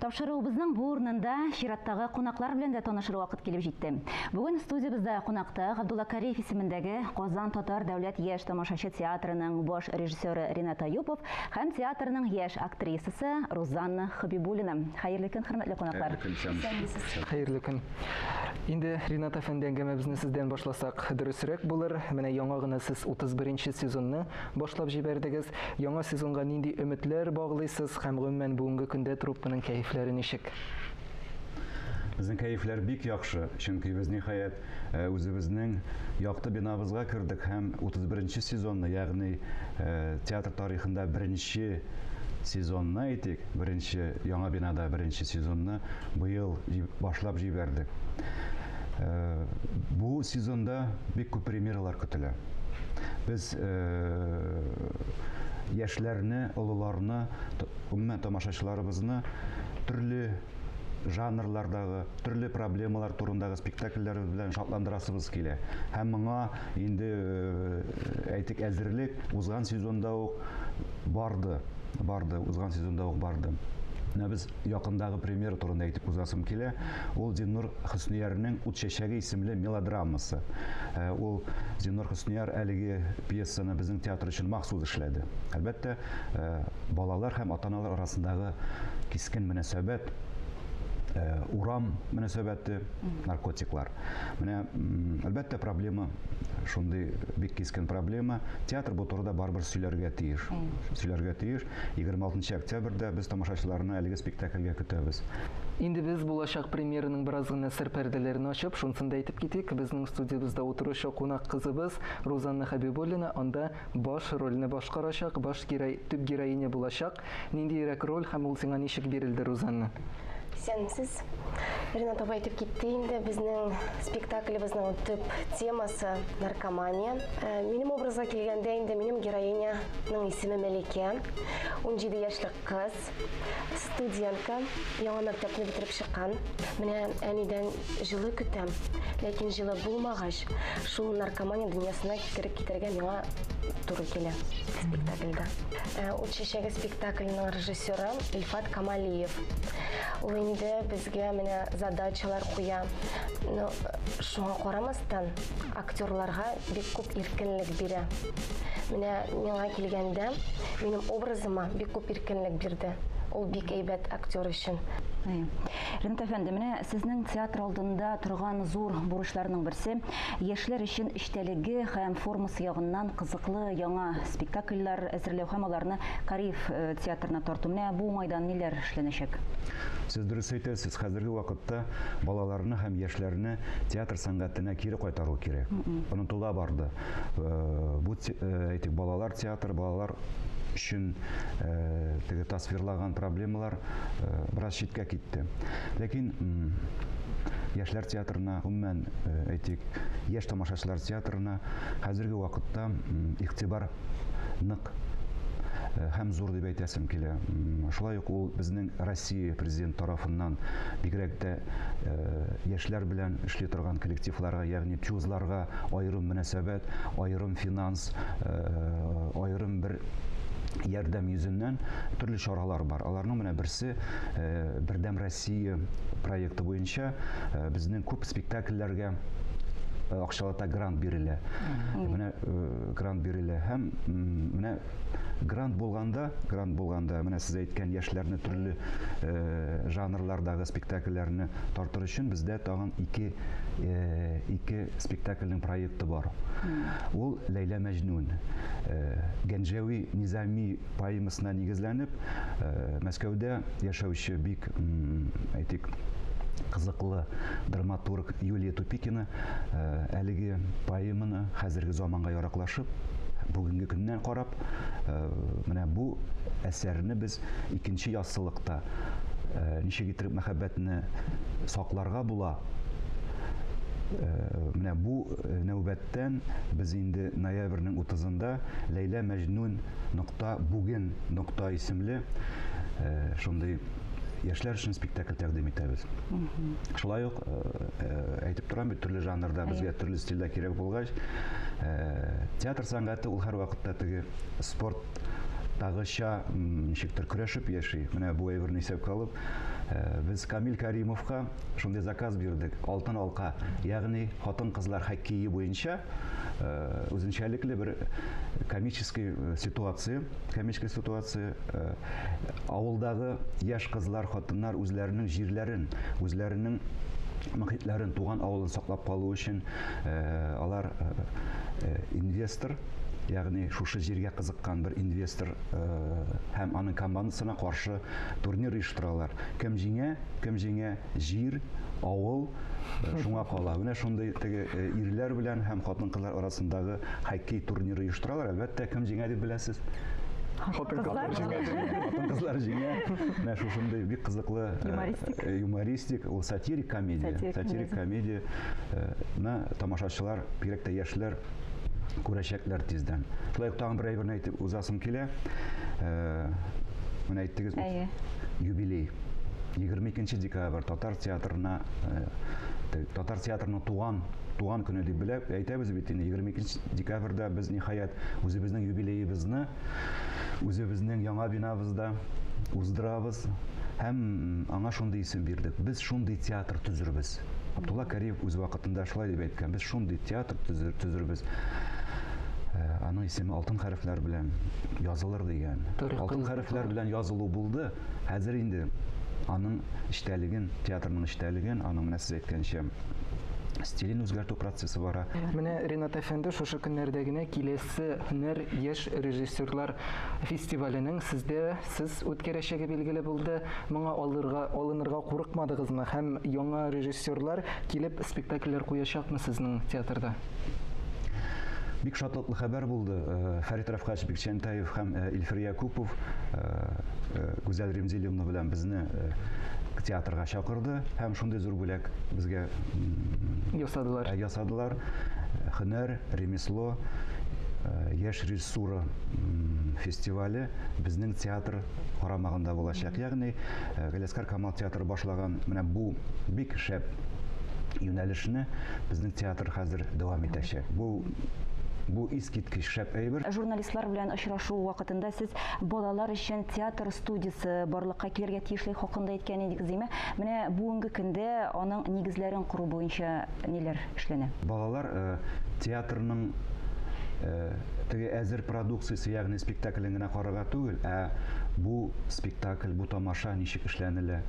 Тапшыруыбызның бу урынында чираттагы кунаклар белән дә танышыр вакыт килеп җитте. Бүген студиябездә кунакта Габдулла Кариев исемендәге Казан татар дәүләт яшь тамашачы театрының баш режиссеры Ренат Аюпов һәм театрның яшь актрисасы Рузанна Хабибуллина. Хәерле көн, хөрмәтле кунаклар. Хәерле көн. Инде Ренат әфәнде әңгәмәбезне сездән башласак дөресрәк булыр. Менә яңа гына сез 31 сезонны башлап җибәрдегез. Яңа сезонга нинди өметләр баглыйсыз һәм гомумән бүгенге көндә труппаның кәефләре ничек? Безнең кәефләр бик яхшы, чөнки без ниһаять э, үзебезнең якты бинабызга кердек һәм 31 сезонны, ягъни э, театр тарихында беренче сезонны әйтик, беренче яңа бинада беренче сезонны быел башлап җибәрдек. Э, бу сезонда бик күп премьералар көтелә. Без яшьләрне, олыларны, гомумән тамашачыларыбызны төрле жанрлардагы, төрле проблемалар турындагы спектакльләр белән шатландырасыбыз килә. Һәм моңа инде әйтик әзерлек узган сезонда ук барды. Барды, узган сезонда ук барды. Менә без якындагы премьера турында әйтеп узасым килә. Ул Зиннур Хөсниярның Ут чәчәге исемле мелодрамасы. Э, ул Зиннур Хөснияр әлеге пьесаны безнең театр өчен махсус эшләде. Әлбәттә, э, балалар һәм ата-аналар арасындагы кискен мөнәсәбәт, э, урам мөнәсәбәте, наркотиклар. Менә, әлбәттә, проблема шундый бик кискен проблема. Театр бу турыда барыбер сөйләргә тиеш. Сөйләргә тиеш. 26 октябрьдә без тамашачыларны әлеге спектакльгә көтәбез. Инде без булачак премьераның бераз гына сер пәрдәләрен ачып, шунысын да әйтеп китик, безнең студиябездә утыручы кунак кызыбыз Рузанна Хәбибуллина анда баш рольне башкарачак, баш герой, төп героиня булачак. Ниндиерәк роль һәм ул сиңа ничек бирелде, Рузанна? Исәнмесез. Ренат абый әйтеп китте инде, безнең спектаклебезнең төп темасы наркомания. Э, минем образга килгәндә инде минем героиняның исеме Мәликә. 17 яшьлек кыз, студентка, яңа мәктәпне бетереп чыккан. Менә әнидән җылы көтәм, ләкин җылы булмагач, шул наркомания дөньясына кереп китәргә миңа туры килә спектакльдә. Э, Ут чәчәге спектакльнең режиссеры Илфат Камалиев. Ул инде безгә менә задачалар куя. Но шуңа карамастан, актерларга бик күп иркенлек бирә. Менә миңа килгәндә, минем образыма бик күп иркенлек бирде. Ул бик әйбәт актер өчен. Ренат әфәнде, менә сезнең театр алдында торган зур бурычларның берсе яшьләр өчен эчтәлеге һәм формасы ягыннан кызыклы яңа спектакльләр әзерләү һәм аларны Кариев э, театрына тарту. Менә бу уңайдан ниләр эшләнәчәк? Сез дөрес әйтәсез, хәзерге вакытта балаларны һәм яшьләрне театр сәнгатенә кире кайтару кирәк. Онытыла барды. Э, бу э, әйтик, балалар театры, балалар өчен э, теге тасвирлаган проблемалар бераз читкә китте. Ләкин яшьләр театрына, гомумән, әйтик, яшь тамашачылар театрына хәзерге вакытта игътибар нык һәм зур дип әйтәсем килә. Шулай ук ул безнең Россия президент тарафыннан бигрәк тә яшьләр белән эшли торган коллективларга, ягъни ТЮЗларга аерым мөнәсәбәт, аерым финанс, аерым бер ярдәм йөзеннән төрле чаралар бар. Аларның менә берсе Бердәм Россия проекты буенча безнең күп спектакльләргә акчалата грант бирелә. Менә грант бирелә һәм менә грант булганда, грант булганда, менә сез әйткән яшьләрне төрле э, жанрлардагы спектакльләрне тартыр өчен бездә тагын ике э, ике спектакльнең проекты бар. Ул Ләйлә Мәҗнүн. Э, Гәнҗәви Низами поэмасына нигезләнеп, э, Мәскәүдә яшәүче бик, әйтик, кызыклы драматург Юлия Тупикина э, әлеге поэманы хәзерге заманга яраклашып, бүгенге көннән карап, э, менә бу әсәрне без икенче яссылыкта э, ничек итеп мәхәббәтне сакларга була, менә бу нәүбәттән без инде ноябрьнең 30-ында Ләйлә Мәҗнүн нокта бүген нокта исемле шундый яшьләр өчен спектакль тәкъдим итәбез. Шулай ук әйтеп торам бит, төрле жанрда безгә төрле стильдә кирәк булгач, театр сәнгате ул һәрвакытта теге спорттагыча ничектер көрәшеп яши. Менә бу әйберне исәпкә алып, Без Камил Каримовка шундый заказ бирдек. Алтын алка, ягъни хатын-кызлар хоккее буенча үзенчәлекле бер комический ситуация, комическая ситуация. Авылдагы яшь кызлар, хатыннар үзләренең җирләрен, үзләренең мөхитләрен, туган авылын саклап калу өчен алар инвестор, ягъни шушы җиргә кызыккан бер инвестор һәм аның командасына каршы турнир оештыралар. Кем җиңә, кем җиңә, җир, авыл шуңа кала. Менә шундый теге ирләр белән һәм хатын-кызлар арасындагы хоккей турниры оештыралар. Әлбәттә, кем җиңә дип беләсез? Хатын-кызлар җиңә. Хатын-кызлар җиңә. Менә шушындый бик кызыклы юмористик, юмористик, ул сатирик комедия. Сатирик комедия. Менә тамашачылар, бигрәк тә яшьләр күрәчәкләр тиздән. Шулай ук тагын бер әйберне әйтеп узасым килә. Менә әйттегез, юбилей. 22 декабрь татар театрына, татар театрының туган көне дип белә, әйтәбез бит инде. 22 декабрьдә без ниһаять үзебезнең юбилеебызны үзебезнең яңа бинабызда уздырабыз һәм аңа шундый исем бирдек. Без шундый театр төзербез. Абдулла Кариев үз вакытында шулай дип әйткән. Без шундый театр төзербез. Аның исеме алтын хәрефләр белән язылыр дигән. Алтын хәрефләр белән язылу булды. Хәзер инде аның эчтәлеген, театрның эчтәлеген, аның менә сез әйткәнчә стилен үзгәртү процессы бара. Менә Ринат әфәнде, шушы көннәрдә генә киләсе һөнәр яшь режиссерлар фестиваленең сездә сез үткәрәчәге билгеле булды. Моңа алынырга курыкмадыгызмы? Һәм яңа режиссерлар килеп спектакльләр куячакмы сезнең театрда? Бик шатлыклы хәбәр булды. Фәрит Рафкатович Бикчәнтәев һәм Илфир Якупов Гүзәл Ремзилевна белән безне театрга чакырды һәм шундый зур бүләк безгә ясадылар. Ясадылар. Һөнәр, ремесло, яшь режиссура фестивале безнең театр карамагында булачак. Ягъни Галиәсгар Камал театры башлаган менә бу бик шәп юнәлешне безнең театр хәзер дәвам итәчәк. Бу искиткеч шәп әйбер. Журналистлар белән очрашу вакытында сез балалар өчен театр студиясе барлыкка килергә тиешлеге хакында әйткән идегез, димә. Менә бүгенге көндә аның нигезләрен кору буенча ниләр эшләнә? Балалар театрның теге әзер продукциясе, ягъни спектаклен генә карарга түгел, ә бу спектакль, бу тамаша ничек эшләнелә,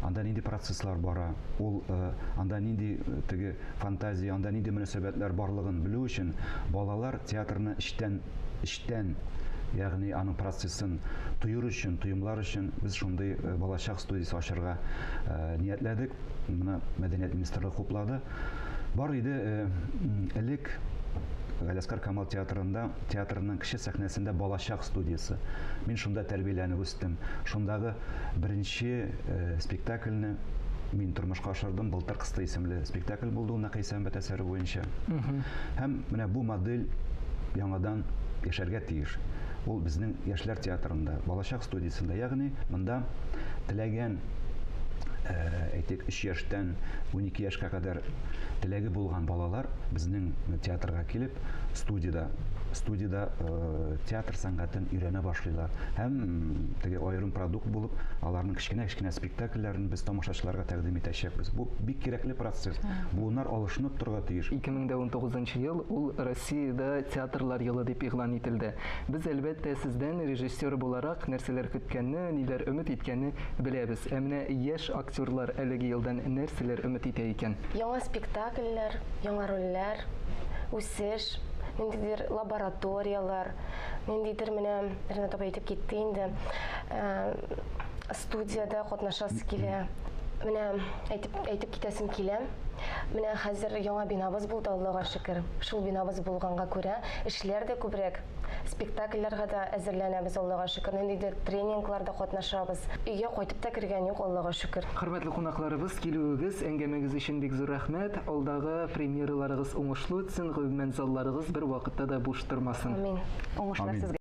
анда нинди процесслар бара, ул анда нинди теге фантазия, анда нинди мөнәсәбәтләр барлыгын белү өчен балалар театрны эчтән, ягъни аның процессын тоюр өчен, тоемлар өчен без шундый балачак студиясе ачарга ниятләдек. Моны Мәдәният министрлыгы хуплады. Бар иде элек Галиәсгар Камал театрында, театрның кече сәхнәсендә балачак студиясе. Мин шунда тәрбияләнеп үстем. Шундагы беренче спектакльне мин тормышка ашырдым. Былтыр кысты исемле спектакль булды ул Нәкый Сәнбәт әсәре буенча. Һәм менә бу модель яңадан яшәргә тиеш. Ул безнең яшьләр театрында, балачак студиясендә, ягъни монда теләгән, әйтик, 3 яшьтән 12 яшькә кадәр теләге булган балалар безнең театрга килеп, студияда театр сәнгатен өйрәнә башлыйлар. Һәм теге аерым продукт булып, аларның кечкенә-кечкенә спектакльләрен без тамашачыларга тәкъдим итәчәкбез. Бу бик кирәкле процесс. Буыннар алышынып торырга тиеш. 2019 ел ул Россиядә театрлар елы дип игълан ителде. Без әлбәттә сездән режиссер буларак нәрсәләр көткәнне, ниләр өмет иткәнне беләбез. Ә менә яшь актерлар әлеге елдан нәрсәләр өмет итә икән? Яңа спектакльләр, яңа рольләр, үсеш, ниндидер лабораториялар, ниндидер менә Ринат абый әйтеп китте инде, студияда катнашасы килә. Менә әйтеп китәсем килә. Менә хәзер яңа бинабыз булды, Аллага шөкер. Шул бинабыз булганга күрә эшләр дә күбрәк, спектакльләргә дә әзерләнәбез, Аллага шөкер. Ниндидер тренингларда катнашабыз. Өйгә кайтып та кергән юк, Аллага шөкер. Хөрмәтле кунакларыбыз, килүегез, әңгәмәгез өчен бик зур рәхмәт. Алдагы премьераларыгыз уңышлы үтсен, гомумән залларыгыз бер вакытта да буш тормасын. Амин. Уңышлар сезгә.